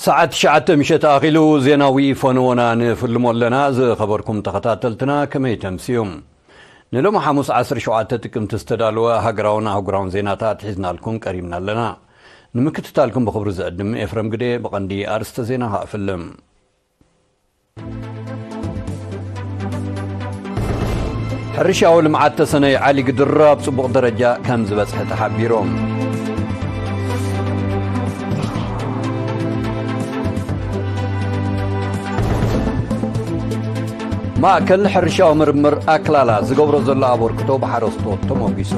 ሰዓት ትሽዓተ ምሸት ኣኺሉ ዜናዊ ፈነወና ንፍልሞ ኣለና። ዝኸበርኩም ተኸታተልትና ከመይ ተምስዩም? ንሎሚ ሓሙስ ዓሰርተ ሸውዓተ ጥቅምቲ ዝተዳለወ ሃገራውን ኣህጉራውን ዜናታት ሒዝናልኩም ቀሪብና ኣለና። ንምክትታልኩም ብኽብሪ ዝዕድም ኤፍረም ግደ። ብቐንዲ ኣርእስተ ዜና ከኣ እፍልም። ሕርሻዊ ልምዓት ተሰነይ ዓሊ ግድር ኣብ ጽቡቕ ደረጃ ከም ዝበጽሐ ተሓቢሮም። ማእከል ሕርሻዊ ምርምር ኣክላላ ዝገብሮ ዘሎ ኣበርክቶ ብሓረስቶት ተሞጊሱ።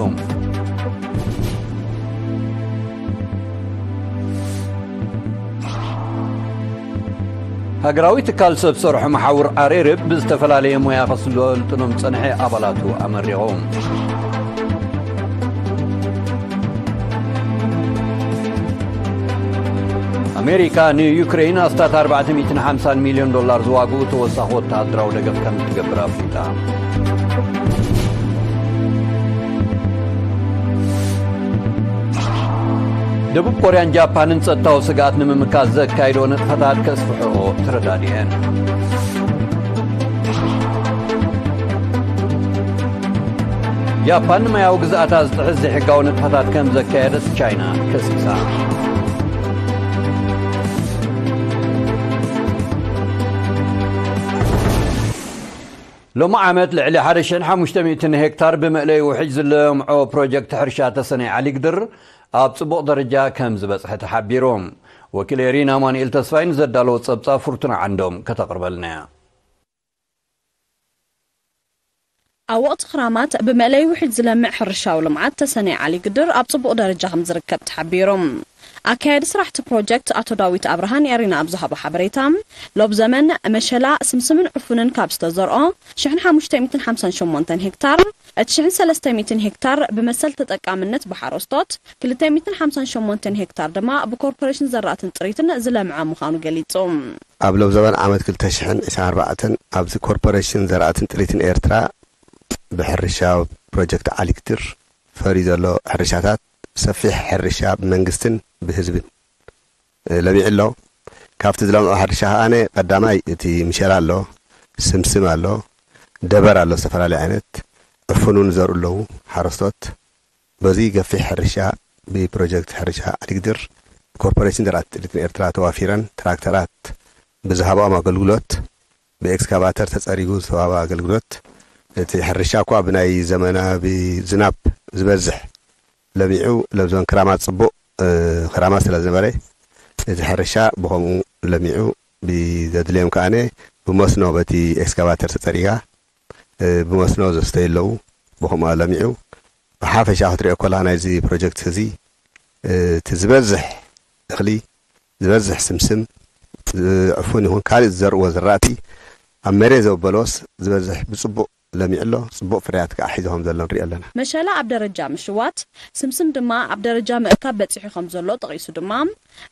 ሃገራዊ ትካል ሰብ ሰርሖ መሓውር ኣሬርብ ብዝተፈላለየ ሞያ ከስልጥኖም ጸንሐ ኣባላቱ ኣመሪቑ። ኣሜሪካ ንዩክሬን ኣስታት ኣርባዕተ ሚእትን ሓምሳን ሚልዮን ዶላር ዝዋግኡ ተወሳኺ ወተሃደራዊ ደገፍ ከም እትገብር ኣፍሊጣ። ደቡብ ኮርያን ጃፓንን ጸጥታዊ ስግኣት ንምምካት ዘካይዶ ንጥፈታት ከስፍሕኦ ተረዳዲኤን። ጃፓን ንማያዊ ግዝኣታ ዝጥሕስ ዘይሕጋዊ ንጥፈታት ከም ዘካየደት ቻይና ከሲሳ። ሎሚ ዓመት ልዕሊ ሓደ ሽሕን ሓሙሽተ ሚእትን ሄክታር ብመእለይ ውሕጅ ዝለምዖ ፕሮጀክት ሕርሻ ተሰነይ ዓሊግድር ኣብ ጽቡቕ ደረጃ ከም ዝበጽሐ ተሓቢሩ። ወኪል ኤሪና ኣማኑኤል ተስፋይ ንዘዳለዎ ጸብጻብ ፍርቱና ዓንዶም ከተቕርበልና እያ። ኣብ ወቕቲ ክራማት ብመእለይ ውሕጅ ዝለምዕ ሕርሻዊ ልምዓት ተሰነይ ዓሊግድር ኣብ ጽቡቕ ደረጃ ከም ዝርከብ ተሓቢሩ። ኣካያዲ ስራሕቲ ፕሮጀክት ኣቶ ዳዊት ኣብርሃ ንኤሪና ኣብ ዝሃቦ ሓበሬታ፣ ሎብ ዘመን መሸላ፣ ስምስምን ዕፉንን ካብ ዝተዘርኦ ሽሕን ሓሙሽተ ሚእትን ሓምሳን ሸሞንተን ሄክታር፣ እቲ ሽሕን ሰለስተ ሚእትን ሄክታር ብመሰል ተጠቃምነት ብሓረስቶት፣ ክልተ ሚእትን ሓምሳን ሸሞንተን ሄክታር ድማ ብኮርፖሬሽን ዘራእትን ጥሪትን ዝለምዐ ምዃኑ ገሊጹ። ኣብ ሎብ ዘበን ዓመት ክልተ ሽሕን ዕስራን ኣርባዕተን ኣብዚ ኮርፖሬሽን ዘራእትን ጥሪትን ኤርትራ ብሕርሻ ፕሮጀክት ዓሊግድር ፈርዩ ዘሎ ሕርሻታት ሰፊሕ ሕርሻ ብመንግስትን ብህዝብን ለሚዑ ኣሎ። ካብቲ ዝለምዖ ሕርሻ ከኣነ ቀዳማይ እቲ ምሸላ ኣሎ፣ ስምስም ኣሎ፣ ደበር ኣሎ፣ ዝተፈላለዩ ዓይነት ዕፉን እውን ዘርኡ ኣለዉ ሓረስቶት። በዚ ገፊሕ ሕርሻ ብፕሮጀክት ሕርሻ ዓሊግድር ኮርፖሬሽን ዘራእቲ ጥሪትን ኤርትራ ተዋፊረን ትራክተራት ብዝሃብኦም ኣገልግሎት ብኤክስካቫተር ተጸሪጉ ዝተዋህበ ኣገልግሎት እቲ ሕርሻ እኳ ብናይ ዘመና ብዝናብ ዝበዝሕ ለሚዑ ለብዞን ክራማት ጽቡቕ፣ እ፣ ክራማት ስለ ዝነበረ እቲ ሕርሻ ብኸምኡ ለሚዑ ብዘድልዮም ከኣነ ብመስኖ በቲ ኤክስካቫተር ተጸሪጋ፣ እ፣ ብመስኖ ዘስተዩ ኣለዉ። ብኸምኡ ለሚዑ ብሓፈሻ ክትሪኦ ከለኻ ናይዚ ፕሮጀክት እዚ፣ እ፣ እቲ ዝበዝሕ እኽሊ፣ ዝበዝሕ ስምስም፣ እ፣ ዕፉን ይኹን ካልእ ዝዘርእዎ ዝራእቲ ኣብ መሬት ዘበሎስ ዝበዝሕ ብጽቡቕ ለሚዑ ኣሎ። ጽቡቕ ፍርያት ከኣ ሒዙ ከም ዘሎ ንሪኦ ኣለና። መሸላ ኣብ ደረጃ ምሽዋት፣ ስምስም ድማ ኣብ ደረጃ ምእካብ በጺሑ ከም ዘሎ ጠቒሱ ድማ፣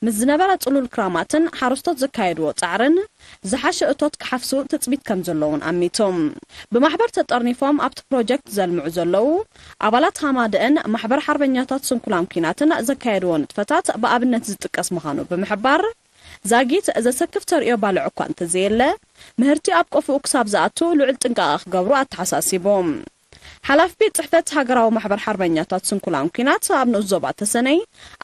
ምስ ዝነበረ ጽሉል ክራማትን ሓረስቶት ዘካየድዎ ጻዕርን ዝሓሸ እቶት ክሓፍሱ ትጽቢት ከም ዘሎ እውን ኣሚቱ። ብማሕበር ተጠርኒፎም ኣብቲ ፕሮጀክት ዘልምዑ ዘለዉ ኣባላት ሃማደአን ማሕበር ሓርበኛታት ስንኩላን ኲናትን ዘካየድዎ ንጥፈታት ብኣብነት ዝጥቀስ ምዃኑ ብምሕባር፣ ዛጊት ዘሰክፍ ተርእዮ ባልዕ እኳ እንተዘየለ፣ ምህርቲ ኣብ ቆፎኡ ክሳብ ዝኣቱ ልዑል ጥንቃቐ ክገብሩ ኣተሓሳሲቡ። ሓላፊ ቤት ጽሕፈት ሃገራዊ ማሕበር ሓርበኛታት ስንኩላን ኲናት ኣብ ንኡስ ዞባ ተሰነይ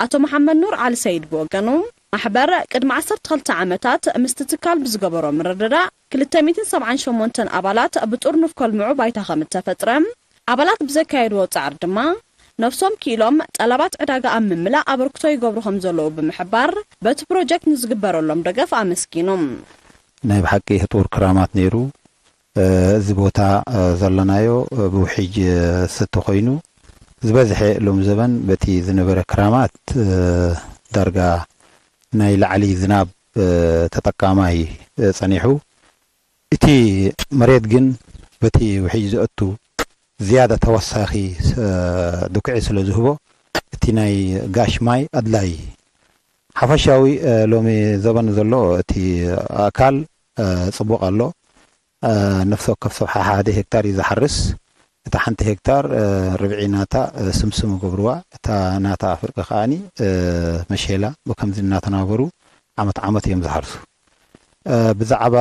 ኣቶ መሓመድ ኑር ዓሊ ሰይድ ብወገኑ፣ ማሕበር ቅድሚ ዓሰርተ ክልተ ዓመታት ምስቲ ትካል ብዝገበሮ ምርድዳእ ክልተ ሚእትን ሰብዓን ሸሞንተን ኣባላት ብጥርኑፍ ከልምዑ ባይታ ከም እተፈጥረ፣ ኣባላት ብዘካየድዎ ጻዕሪ ድማ ነፍሶም ክኢሎም ጠለባት ዕዳጋ ኣብ ምምላእ ኣበርክቶ ይገብሩ ከም ዘለዉ ብምሕባር፣ በቲ ፕሮጀክት ንዝግበረሎም ደገፍ ኣመስጊኑ። ናይ ብሓቂ ህጡር ክራማት ነይሩ። እ፣ እዚ ቦታ፣ እ፣ ዘለናዮ፣ እ፣ ብውሕጅ፣ እ፣ ዝስተ ኮይኑ፣ ዝበዝሐ ሎሚ ዘበን በቲ ዝነበረ ክራማት፣ እ፣ ዳርጋ ናይ ላዕሊ ዝናብ፣ እ፣ ተጠቃማይ፣ እ፣ ጸኒሑ። እቲ መሬት ግን በቲ ውሕጅ ዘእቱ ዝያዳ ተወሳኺ፣ እ፣ ድኩዒ ስለ ዝህቦ፣ እቲ ናይ ጋሽ ማይ ኣድላይ። ሓፈሻዊ፣ እ፣ ሎሚ ዘበን ዘሎ እቲ ኣካል፣ እ፣ ጽቡቕ ኣሎ። እ፣ ነፍሲ ወከፍ ሰብ ሓደ ሄክታር እዩ ዝሓርስ። እታ ሓንቲ ሄክታር፣ እ፣ ርብዒ ናታ፣ እ፣ ስምስም ይገብርዋ። እታ ናታ ፍርቂ ከኣኒ፣ እ፣ መሸላ ብከምዚ እናተናበሩ ዓመት ዓመት እዮም ዝሓርሱ። ብዛዕባ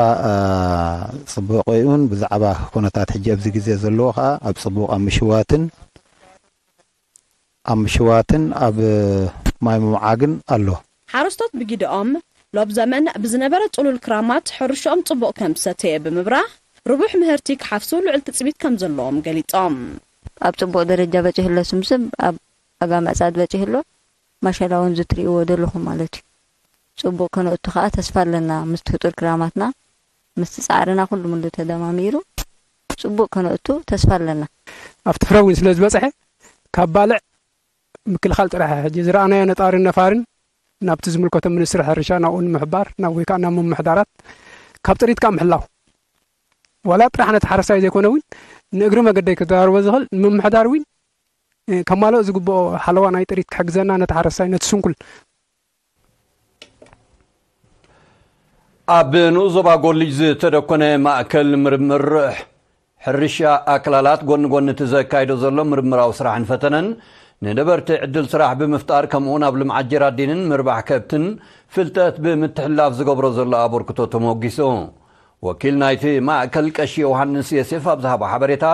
ፅቡቕ ይኹን ብዛዕባ ኩነታት ሕጂ ኣብዚ ግዜ ዘለዎ ከዓ ኣብ ፅቡቕ ኣብ ምሽዋትን ኣብ ምሽዋትን ኣብ ማይ ምምዓግን ኣሎ። ሓረስቶት ብጊደኦም፣ ሎብ ዘመን ብዝነበረ ጥሉል ክራማት ሕርሽኦም ጽቡቕ ከም ዝሰተየ ብምብራህ፣ ርቡሕ ምህርቲ ክሓፍሱ ልዑል ትጽቢት ከም ዘለዎም ገሊጾም። ኣብ ጽቡቕ ደረጃ በጺሑ ኣሎ ስምስም፣ ኣብ ኣጋ ምዕጻድ በጺሑ ኣሎ። ማሻላ እውን ዝትርእይዎ ዘለኹም ማለት እዩ። ጽቡቕ ከነእቱ ከኣ ተስፋ ኣለና፣ ምስቲ ህጡር ክራማትና፣ ምስቲ ጻዕርና ኩሉ ምሉ ተደማሚሩ ጽቡቕ ከነእቱ ተስፋ ኣለና። ኣብቲ ፍረ እውን ስለ ዝበጽሐ ካብ ባልዕ ምክልኻል ጥራሕ ሕጂ ዝረኣናዮ ነጣርን ነፋርን ናብቲ ዝምልከቶም ሚኒስትሪ ሕርሻ ናብኡ ንምሕባር ናብ ወይ ከዓ ናብ ምምሕዳራት ካብ ጥሪት ከዓ ምሕላው ዋላ ጥራሕ ነቲ ሓረስታይ ዘይኮነ እውን ንእግሪ መገደይ ክዘራርቦ ዝኽእል ንምምሕዳር እውን ከማልኦ ዝግብኦ ሓለዋ ናይ ጥሪት ክሕግዘና ነቲ ሓረስታይ ነቲ ስንኩል ኣብ ንኡስ ዞባ ጎልጅ ዝተደኮነ ማእከል ምርምር ሕርሻ ኣክላላት ጎኒ ጎኒ እቲ ዘካይዶ ዘሎ ምርምራዊ ስራሕን ፈተነን ንነበርቲ ዕድል ስራሕ ብምፍጣር ከምኡውን ኣብ ልምዓት ጀራዲንን ምርባሕ ከብትን ፍልጠት ብምትሕልላፍ ዝገብሮ ዘሎ ኣበርክቶ ተሞጊሱ። ወኪል ናይቲ ማእከል ቀሺ ዮሃንስ የሴፍ ኣብ ዝሃቦ ሓበሬታ፣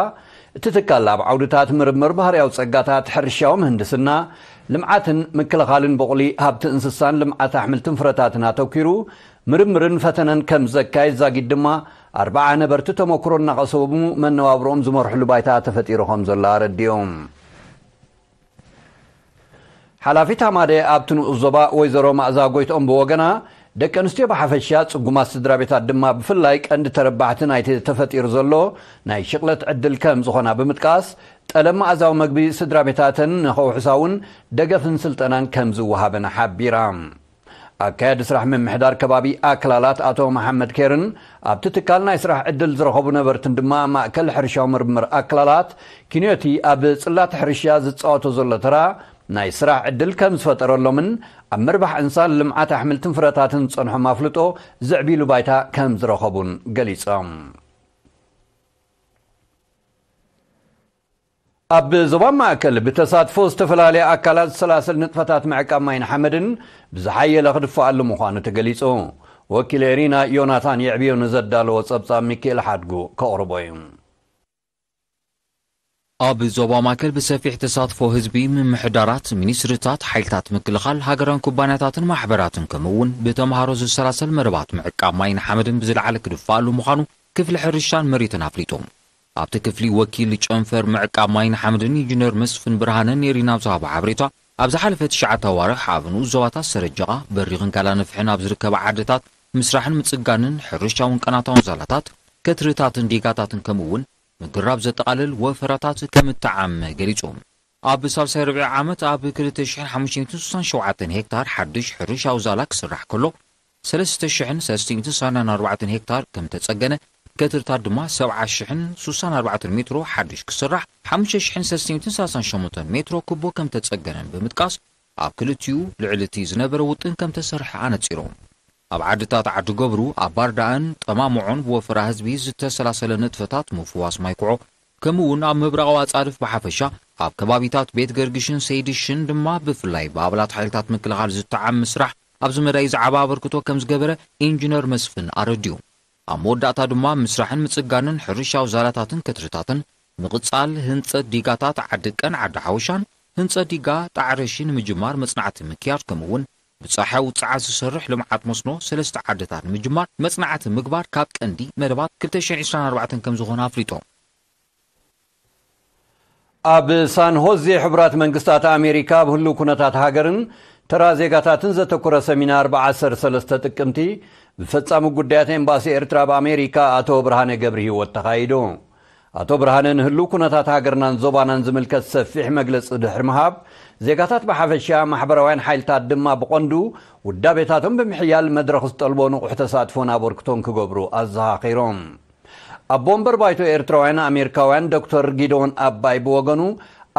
እቲ ትካል ኣብ ዓውድታት ምርምር ባህርያዊ ጸጋታት፣ ሕርሻዊ ምህንድስና፣ ልምዓትን ምክልኻልን ቡቕሊ፣ ሃብቲ እንስሳን ልምዓት ኣሕምልትን ፍረታትን ኣተኲሩ ምርምርን ፈተነን ከም ዘካየድ ዛጊድ ድማ ኣርብዓ ነበርቲ ተመክሮ እናቐሰሙ መነባብሮኦም ዝመርሕሉ ባይታ ተፈጢሩ ከም ዘሎ ኣረዲኦም። ሓላፊት ሃማደ ኣብቲ ንኡስ ዞባ ወይዘሮ ማእዛ ጎይትኦም ብወገና፣ ደቂ ኣንስትዮ ብሓፈሻ፣ ጽጉማት ስድራ ቤታት ድማ ብፍላይ ቀንዲ ተረባሕቲ ናይቲ ተፈጢሩ ዘሎ ናይ ሽቕለት ዕድል ከም ዝኾና ብምጥቃስ፣ ጠለብ መኣዛዊ መግቢ ስድራ ቤታተን ንኸውሕሳ እውን ደገፍን ስልጠናን ከም ዝወሃበን ሓቢራ። ኣካያዲ ስራሕ ምምሕዳር ከባቢ ኣክላላት ኣቶ መሓመድ ኬርን ኣብቲ ትካል ናይ ስራሕ ዕድል ዝረኸቡ ነበርትን ድማ ማእከል ሕርሻዊ ምርምር ኣክላላት ኪንዮቲ ኣብ ጽላት ሕርሻ ዝጻወቶ ዘሎ ተራ ናይ ስራሕ ዕድል ከም ዝፈጠረሎምን ኣብ ምርባሕ እንሳን ልምዓት ኣሕምልትን ፍረታትን ዝጸንሖም ኣፍልጦ ዘዕቢሉ ባይታ ከም ዝረኸቡን ገሊጾም። ኣብ ዞባ ማእከል ብተሳትፎ ዝተፈላለያ ኣካላት ዝሰላሰል ንጥፈታት ምዕቃብ ማይን ሓመድን ብዝሓየለ ክድፈኣሉ ምዃኑ ተገሊጹ። ወኪል ኤሪና ዮናታን የዕብዮ ንዘዳለዎ ጸብጻብ ሚኪኤል ሓድጉ ከቕርቦ እዩ። ኣብ ዞባ ማእከል ብሰፊሕ ተሳትፎ ህዝቢ፣ ምምሕዳራት፣ ሚኒስትሪታት፣ ሓይልታት ምክልኻል፣ ሃገራውያን ኩባንያታትን ማሕበራትን ከምኡ እውን ብተምሃሮ ዝሰላሰል መደባት ምዕቃብ ማይን ሓመድን ብዝለዓለ ክድፈኣሉ ምዃኑ ክፍሊ ሕርሻን መሬትን ኣፍሊጡ። ኣብቲ ክፍሊ ወኪል ጨንፈር ምዕቃብ ማይን ሓመድን ኢንጂነር መስፍን ብርሃነ ኔሪና ኣብ ዝሃቦ ሓበሬታ፣ ኣብ ዝሓለፈ ትሽዓተ ኣዋርሕ ኣብ ንኡስ ዞባታት ሰረጀቓ፣ በሪኽን ካላነፍሕን ኣብ ዝርከባ ዓድታት ምስራሕን ምጽጋንን ሕርሻውን ቀናታውን ዛላታት፣ ከትርታትን ዲጋታትን ከምኡ እውን ምግራብ ዘጠቓልል ወፈራታት ከም እተዓመ ገሊጹ። ኣብ ሳልሳይ ርብዒ ዓመት ኣብ ክልተ ሽሕን ሓሙሽተ ሚእትን ስሳን ሸውዓተን ሄክታር ሓድሽ ሕርሻዊ ዛላ ክስራሕ ከሎ፣ ሰለስተ ሽሕን ሰለስተ ሚእትን ሰማንያን ኣርባዕተን ሄክታር ከም ተጸገነ፣ ከትርታት ድማ ሰብዓ ሽሕን ስሳን ኣርባዕተን ሜትሮ ሓድሽ ክስራሕ፣ ሓሙሽተ ሽሕን ሰለስተ ሚእትን ሰላሳን ሸሞንተን ሜትሮ ኩቦ ከም ተጸገነን ብምጥቃስ፣ ኣብ ክልቲኡ ልዕሊ እቲ ዝነበረ ውጥን ከም ተሰርሐ ኣነጺሮም። ኣብ ዓድታት ዓዲ ገብሩ፣ ኣብ ባርዳእን ጠማምዖን ብወፈራ ህዝቢ ዝተሰላሰለ ንጥፈታት ምፍዋስ ማይ ኩዖ፣ ከምኡ እውን ኣብ ምብራቓዊ ኣጻድፍ ብሓፈሻ፣ ኣብ ከባቢታት ቤት ገርግሽን ሰይድሽን ድማ ብፍላይ ብኣባላት ሓይልታት ምክልኻል ዝተዓሚ ስራሕ ኣብዚ መዳይ ዝዓቢ ኣበርክቶ ከም ዝገበረ ኢንጂነር መስፍን ኣረዲኡ። ኣብ መወዳእታ ድማ ምስራሕን ምጽጋንን ሕርሻዊ ዛላታትን ከትርታትን ምቕጻል ህንጸት ዲጋታት ዓዲ ቀን ዓዲ ሓወሻን ህንጸት ዲጋ ጣዕረሺ ንምጅማር መጽናዕቲ ምክያድ ከምኡ እውን ብጻሕያዊ ጸዓት ዝሰርሕ ልምዓት መስኖ ሰለስተ ዓድታት ንምጅማር መጽናዕቲ ምግባር ካብ ቀንዲ መደባት ክልተ ሽሕን ዕስራን ኣርባዕተን ከም ዝኾነ ኣፍሊጦም። ኣብ ሳን ሆዜ ሕቡራት መንግስታት ኣሜሪካ ኣብ ህልው ኩነታት ሃገርን ተራ ዜጋታትን ዘተኮረ ሰሚናር ብ ዓሰርተ ሰለስተ ጥቅምቲ ብፈጻሚ ጉዳያት ኤምባሲ ኤርትራ ኣብ ኣሜሪካ ኣቶ ብርሃነ ገብረሂወት ተኻይዱ። ኣቶ ብርሃነ ንህልው ኩነታት ሃገርናን ዞባናን ዝምልከት ሰፊሕ መግለጺ ድሕሪ ምሃብ፣ ዜጋታት ብሓፈሻ፣ ማሕበራውያን ሓይልታት ድማ ብቐንዱ ውዳቤታቶም ብምሕያል መድረኽ ዝጠልቦ ንቑሕ ተሳትፎን ኣበርክቶን ክገብሩ ኣዘኻኺሮም። ኣቦ ወንበር ባይቶ ኤርትራውያን ኣሜሪካውያን ዶክተር ጊደዎን ኣባይ ብወገኑ፣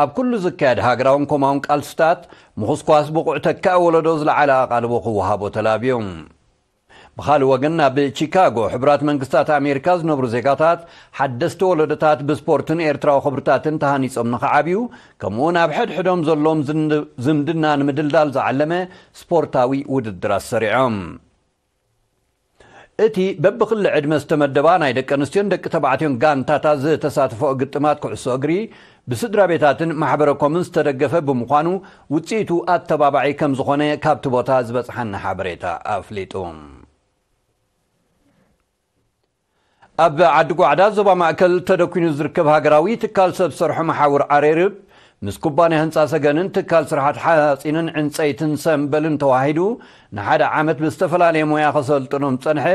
ኣብ ኩሉ ዝካየድ ሃገራውን ኮማውን ቃልስታት ምኹስኳስ ብቑዕ ተካኢ ወለዶ ዝለዓለ ኣቓልቦ ክወሃቦ ተላብዮም። ብኻልእ ወገን፣ ኣብ ቺካጎ ሕቡራት መንግስታት ኣሜሪካ ዝነብሩ ዜጋታት ሓደስቲ ወለዶታት ብስፖርትን ኤርትራዊ ክብርታትን ተሃኒጾም ንኽዓብዩ፣ ከምኡውን ኣብ ሕድሕዶም ዘለዎም ዝምድና ንምድልዳል ዝዓለመ ስፖርታዊ ውድድር ኣሰሪዖም። እቲ በብክሊ ዕድመ ዝተመደባ ናይ ደቂ ኣንስትዮን ደቂ ተባዕትዮን ጋንታታት ዝተሳትፎ ግጥማት ኩዕሶ እግሪ ብስድራ ቤታትን ማሕበረ ኮምን ዝተደገፈ ብምዃኑ፣ ውፅኢቱ ኣተባባዒ ከም ዝኾነ ካብቲ ቦታ ዝበፅሓና ሓበሬታ ኣፍሊጡ። ኣብ ዓዲ ጓዕዳ ዞባ ማእከል ተደኲኑ ዝርከብ ሃገራዊ ትካል ሰብ ሰርሖ መሓውር ዓሬርብ፣ ምስ ኩባንያ ህንፃ ሰገንን ትካል ስራሓት ሓፂንን ዕንፀይትን ሰምበልን ተዋሂዱ ንሓደ ዓመት ብዝተፈላለየ ሞያ ከሰልጥኖም ዝፀንሐ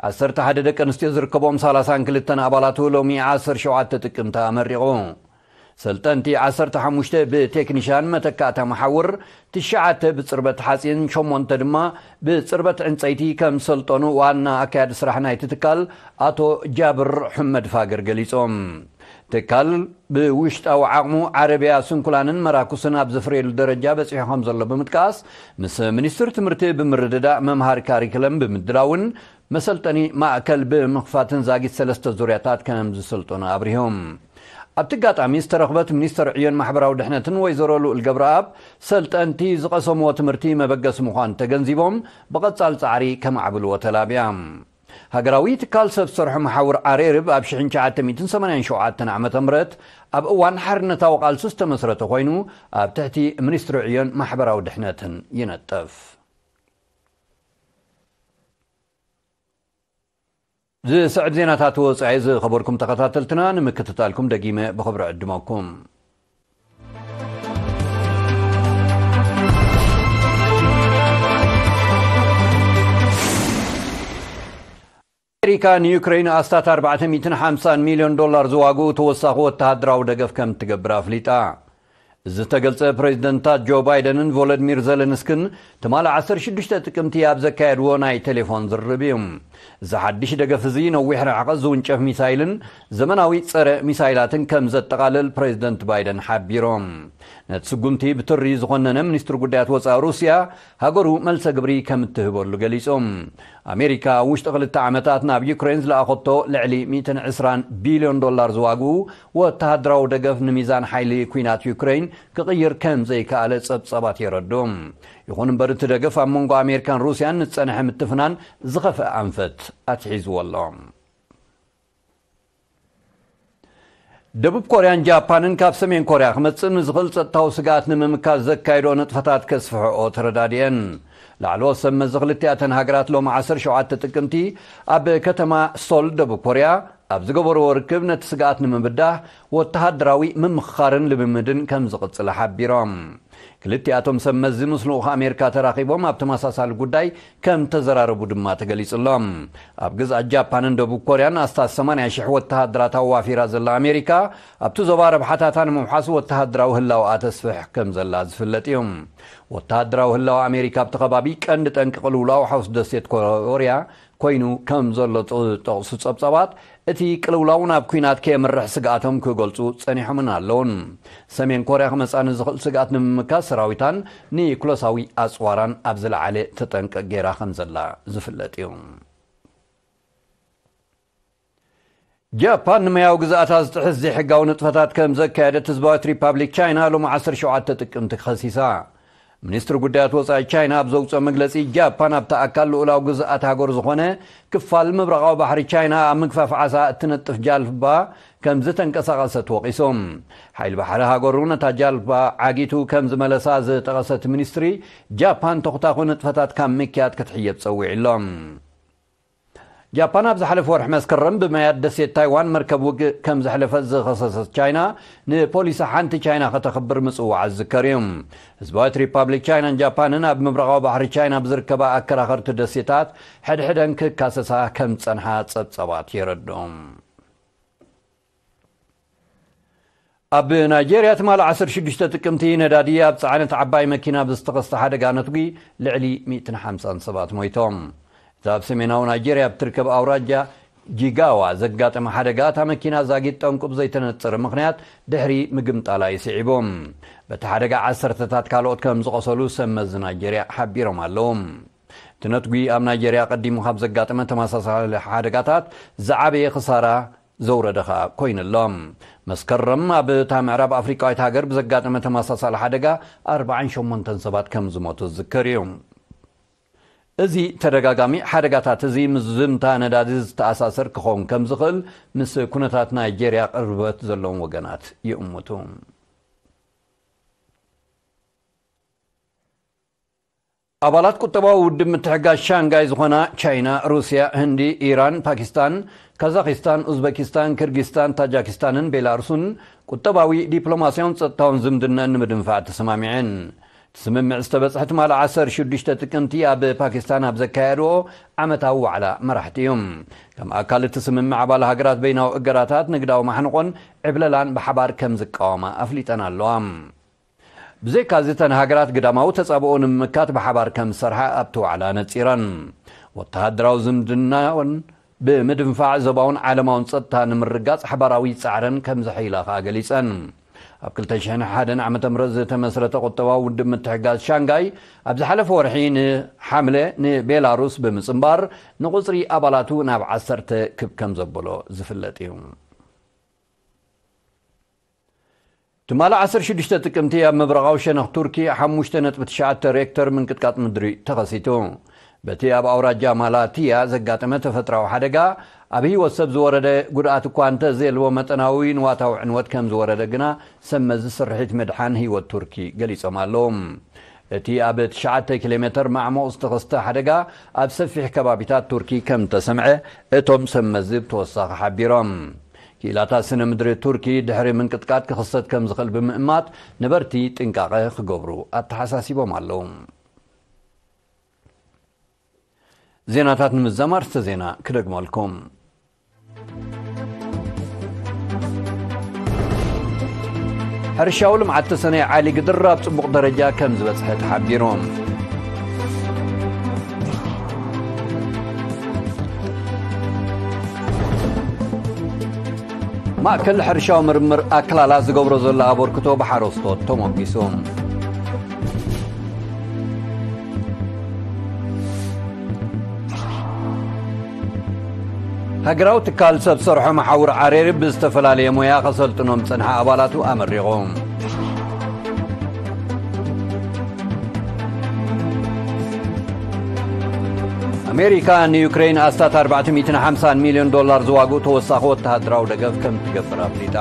ዓሰርተ ሓደ ደቂ ኣንስትዮ ዝርከቦም ሰላሳን ክልተን ኣባላቱ ሎሚ ዓሰርተ ሸውዓተ ጥቅምቲ ኣመሪቑ። ሰልጠንቲ ዓሰርተ ሓሙሽተ ብቴክኒሻን መተካእታ መሓውር፣ ትሽዓተ ብጽርበት ሓጺን፣ ሸሞንተ ድማ ብጽርበት ዕንጸይቲ ከም ሰልጠኑ ዋና ኣካያዲ ስራሕ ናይቲ ትካል ኣቶ ጃብር ሕመድ ፋገር ገሊጾም። ትካል ብውሽጣዊ ዓቕሙ ዓረብያ ስንኩላንን መራኩስን ኣብ ዘፍርየሉ ደረጃ በጺሑ ከም ዘሎ ብምጥቃስ፣ ምስ ሚኒስትር ትምህርቲ ብምርድዳእ መምሃሪ ካሪክለም ብምድላውን መሰልጠኒ ማእከል ብምኽፋትን ዛጊት ሰለስተ ዙርያታት ከም ዝሰልጠኑ ኣብሪሆም። ኣብቲ ኣጋጣሚ ዝተረኽበት ሚኒስተር ዕዮን ማሕበራዊ ድሕነትን ወይዘሮ ልኡል ገብረኣብ፣ ሰልጠንቲ ዝቐሰምዎ ትምህርቲ መበገሲ ምዃኑ ተገንዚቦም፣ ብቐጻል ጻዕሪ ከማዕብልዎ ተላብያ። ሃገራዊ ትካል ሰብ ሰርሖ መሓውር ዓሬርብ ኣብ ሽሕን ትሽዓተ ሚእትን ሰማንያን ሸውዓተን ዓመተ ምህረት ኣብ እዋን ሓርነታዊ ቃልሱ ዝተመስረተ ኮይኑ፣ ኣብ ትሕቲ ሚኒስትሪ ዕዮን ማሕበራዊ ድሕነትን ይነጥፍ። ዝስዕብ ዜናታት ወጻኢ ዝኸበርኩም ተኸታተልትና ንምክትታልኩም ደጊመ ብኽብሪ ዕድመኩም። ኣሜሪካ ንዩክሬን ኣስታት ኣርባዕተ ሚእትን ሓምሳን ሚልዮን ዶላር ዝዋግኡ ተወሳኺ ወተሃደራዊ ደገፍ ከም ትገብር ኣፍሊጣ። እዚ ዝተገልጸ ፕሬዚደንታት ጆ ባይደንን ቮሎዲሚር ዘለንስክን ትማሊ ዓሰርተ ሽዱሽተ ጥቅምቲ ኣብ ዘካየድዎ ናይ ቴሌፎን ዝርርብ እዩ። እዚ ሓድሽ ደገፍ እዚ ነዊሕ ርሕቀት ዝውንጨፍ ሚሳይልን ዘመናዊ ጸረ ሚሳይላትን ከም ዘጠቓልል ፕሬዚደንት ባይደን ሓቢሮም። ነቲ ስጉምቲ ብትሪ ዝኾነነ ሚኒስትሪ ጉዳያት ወጻኢ ሩስያ ሃገሩ መልሰ ግብሪ ከም እትህበሉ ገሊጹ። ኣሜሪካ ኣብ ውሽጢ ክልተ ዓመታት ናብ ዩክሬን ዝለኣኸቶ ልዕሊ ሚእትን ዕስራን ቢልዮን ዶላር ዝዋግኡ ወተሃደራዊ ደገፍ ንሚዛን ሓይሊ ኲናት ዩክሬን ክቕይር ከም ዘይከኣለ ጸብጻባት የረድኡ። ይኹን እምበር እቲ ደገፍ ኣብ መንጎ ኣሜሪካን ሩስያን ንዝጸንሐ ምትፍናን ዝኸፍአ ኣንፈት ኣትሒዝዎ ኣሎ። ደቡብ ኮርያን ጃፓንን ካብ ሰሜን ኮርያ ክመጽእ ንዝኽእል ጸጥታዊ ስግኣት ንምምካት ዘካይዶ ንጥፈታት ከስፍሕኦ ተረዳዲአን። ላዕለዎት ሰብ መዚ ክልቲኣተን ሃገራት ሎሚ ዓሰርተ ሸውዓተ ጥቅምቲ ኣብ ከተማ ሶል ደቡብ ኮርያ ኣብ ዝገበርዎ ርክብ ነቲ ስግኣት ንምብዳህ ወተሃደራዊ ምምኽኻርን ልምምድን ከም ዝቕጽል ሓቢሮም። ክልቲኣቶም ሰብ መዚ ምስ ልኡኽ ኣሜሪካ ተራኺቦም ኣብ ተመሳሳሊ ጉዳይ ከም ተዘራረቡ ድማ ተገሊጹ ኣሎ። ኣብ ግዝኣት ጃፓንን ደቡብ ኮርያን ኣስታት ሰማንያ ሽሕ ወተሃደራት ኣዋፊራ ዘላ ኣሜሪካ፣ ኣብቲ ዞባ ረብሓታታ ንምውሓስ ወተሃደራዊ ህላወኣ ተስፍሕ ከም ዘላ ዝፍለጥ እዩ። ወተሃደራዊ ህላወ ኣሜሪካ ኣብቲ ከባቢ ቀንዲ ጠንቂ ቅልውላው ሓውስ ደሴት ኮርያ ኮይኑ ከም ዘሎ ዝጠቕሱ ጸብጻባት፣ እቲ ቅልውላው ናብ ኲናት ከየምርሕ ስግኣቶም ክገልጹ ጸኒሖምን ኣለውን። ሰሜን ኮርያ ክመጻ ንዝኽእል ስግኣት ንምምካት ሰራዊታን ኒኩለሳዊ ኣጽዋራን ኣብ ዝለዓለ ተጠንቀቕ ገይራ ከም ዘላ ዝፍለጥ እዩ። ጃፓን ንማያዊ ግዝኣታ ዝጥሕስ ዘይሕጋዊ ንጥፈታት ከም ዘካየደት ህዝባዊት ሪፓብሊክ ቻይና ሎሚ ዓሰርተ ሸውዓተ ጥቅምቲ ከሲሳ። ሚኒስትሪ ጉዳያት ወጻኢ ቻይና ኣብ ዘውፅኦ መግለፂ፣ ጃፓን ኣብቲ ኣካል ልኡላዊ ግዝኣት ሃገር ዝኾነ ክፋል ምብራቓዊ ባሕሪ ቻይና ኣብ ምግፋፍ ዓሳ እትነጥፍ ጃልባ ከም ዝተንቀሳቐሰት ወቒሶም። ሓይሊ ባሕሪ ሃገሩ ነታ ጃልባ ዓጊቱ ከም ዝመለሳ ዝጠቐሰት ሚኒስትሪ፣ ጃፓን ተኹታኹ ንጥፈታት ካብ ምክያድ ክትሕየብ ጸዊዑ ኣሎ። ጃፓን ኣብ ዝሓለፈ ወርሒ መስከረም ብማያት ደሴት ታይዋን መርከብ ውግእ ከም ዘሕለፈት ዝኸሰሰት ቻይና፣ ንፖሊሲ ሓንቲ ቻይና ከተኽብር ምጽዋዓ ዝዝከር እዩ። ህዝባዊት ሪፓብሊክ ቻይናን ጃፓንን ኣብ ምብራቓዊ ባሕሪ ቻይና ብዝርከባ ኣከራኸርቲ ደሴታት ሕድሕደን ክካሰሳ ከም ዝጸንሓ ጸብጻባት የረድኡ። ኣብ ናይጄርያ ትማሊ ዓሰርተ ሽዱሽተ ጥቅምቲ ነዳዲ ኣብ ጸዓነት ዓባይ መኪና ብዝተኸስተ ሓደጋ ነትጒ ልዕሊ ሚእትን ሓምሳን ሰባት ሞይቶም። እታ ኣብ ሰሜናዊ ናይጄርያ እትርከብ ኣውራጃ ጂጋዋ ዘጋጠመ ሓደጋ፣ እታ መኪና ዛጊት ጠንቁ ብዘይተነጸረ ምኽንያት ድሕሪ ምግምጣላ ይስዒቡ። በቲ ሓደጋ ዓሰርተታት ካልኦት ከም ዝቖሰሉ ሰብ መዚ ናይጄርያ ሓቢሮም ኣለዉ። እቲ ነትጒ ኣብ ናይጄርያ ቀዲሙ ካብ ዘጋጠመ ተመሳሳሊ ሓደጋታት ዝዓበየ ክሳራ ዘውረደ ኸኣ ኮይኑ ኣሎ። መስከረም ኣብ እታ ምዕራብ ኣፍሪቃዊት ሃገር ብዘጋጠመ ተመሳሳሊ ሓደጋ ኣርባዓን ሸሞንተን ሰባት ከም ዝሞቱ ዝዝከር እዩ። እዚ ተደጋጋሚ ሓደጋታት እዚ ምስ ዝምታ ነዳዲ ዝተኣሳሰር ክኸውን ከም ዝኽእል ምስ ኩነታት ናይጄርያ ቅርበት ዘለዎም ወገናት ይእምቱ። ኣባላት ቁጠባዊ ውድብ ምትሕጋዝ ሻንጋይ ዝኾና ቻይና፣ ሩስያ፣ ህንዲ፣ ኢራን፣ ፓኪስታን፣ ካዛኪስታን፣ ኡዝበኪስታን፣ ክርጊስታን፣ ታጃኪስታንን ቤላሩስን ቁጠባዊ፣ ዲፕሎማስያውን ጸጥታውን ዝምድና ንምድንፋዕ ተሰማሚዐን። እቲ ስምምዕ ዝተበጽሐ ትማሊ ዓሰርተ ሽዱሽተ ጥቅምቲ ኣብ ፓኪስታን ኣብ ዘካየድዎ ዓመታዊ ዋዕላ መራሕቲ እዩ። ከም ኣካል እቲ ስምምዕ ኣባል ሃገራት በይናዊ እገዳታት፣ ንግዳዊ ማሕንቆን ዕብለላን ብሓባር ከም ዝቃወማ ኣፍሊጠን ኣለዋ። ብዘይካዚ እተን ሃገራት ግዳማዊ ተጻብኦ ንምምካት ብሓባር ከም ዝሰርሓ ኣብቲ ዋዕላ ነጺረን። ወተሃደራዊ ዝምድናን ብምድንፋዕ ዞባውን ዓለማውን ጸጥታ ንምርጋጽ ሓባራዊ ጻዕረን ከም ዘሐይላ ከኣ ገሊጸን። ኣብ ክልተ ሽሕን ሓደን ዓመተ ምህረት ዝተመስረተ ቁጠባዊ ውድብ ምትሕጋዝ ሻንጋይ ኣብ ዝሓለፈ ወርሒ ንሓምለ ንቤላሩስ ብምጽንባር ንቁጽሪ ኣባላቱ ናብ ዓሰርተ ክብ ከም ዘበሎ ዝፍለጥ እዩ። ትማሊ ዓሰርተ ሽዱሽተ ጥቅምቲ ኣብ ምብራቓዊ ሸነኽ ቱርኪ ሓሙሽተ ነጥቢ ትሽዓተ ሬክተር ምንቅጥቃጥ ምድሪ ተኸሲቱ። በቲ ኣብ ኣውራጃ ማላቲያ ዘጋጠመ ተፈጥራዊ ሓደጋ ኣብ ህይወት ሰብ ዝወረደ ጉድኣት እኳ እንተዘየልዎ፣ መጠናዊ ንዋታዊ ዕንወት ከም ዝወረደ ግና ሰብ መዚ ስርሒት ምድሓን ህይወት ቱርኪ ገሊጾም ኣለዉ። እቲ ኣብ ትሽዓተ ኪሎ ሜተር ማዕሙቕ ዝተኸስተ ሓደጋ ኣብ ሰፊሕ ከባቢታት ቱርኪ ከም ተሰምዐ እቶም ሰብ መዚ ብተወሳኺ ሓቢሮም። ክኢላታት ስነ ምድሪ ቱርኪ ድሕሪ ምንቅጥቃጥ ክኽሰት ከም ዝኽእል ብምእማት ነበርቲ ጥንቃቐ ክገብሩ ኣተሓሳሲቦም ኣለዉ። ዜናታት ንምዝዛም ኣርእስተ ዜና ክደግመልኩም። ሕርሻዊ ልምዓት ተሰነይ ዓሊ ግድር ኣብ ጽቡቕ ደረጃ ከም ዝበጽሐ ተሓቢሩ። ማእከል ሕርሻዊ ምርምር ኣክላላ ዝገብሮ ዘሎ ኣበርክቶ ብሓረስቶት ተሞጊሱ። ሃገራዊ ትካል ሰብ ሰርሖ መሓውር ዓሬሪ ብዝተፈላለየ ሞያ ከሰልጥኖም ዝጸንሐ ኣባላቱ ኣመሪቑ። ኣሜሪካ ንዩክሬን ኣስታት ኣርባዕተ ሚእትን ሓምሳን ሚልዮን ዶላር ዝዋግኡ ተወሳኺ ወተሃደራዊ ደገፍ ከም ትገብር ኣፍሊጣ።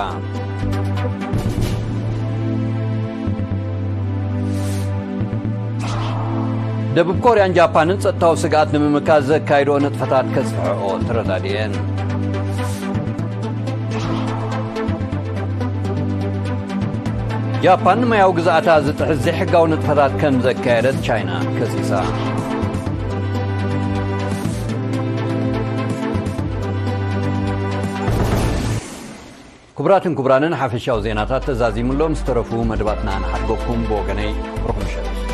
ደቡብ ኮርያን ጃፓንን ጸጥታዊ ስግኣት ንምምካት ዘካይድኦ ንጥፈታት ከስፍሕኦ ተረዳድየን። ጃፓን ንማያዊ ግዝኣታ ዝጥሕስ ዘይሕጋዊ ንጥፈታት ከም ዘካየደት ቻይና ከሲሳ። ክቡራትን ክቡራንን፣ ሓፈሻዊ ዜናታት ተዛዚሙሎም ዝተረፉ መደባትና ንሓድገኩም። ብወገነይ ርኹም ምሸት።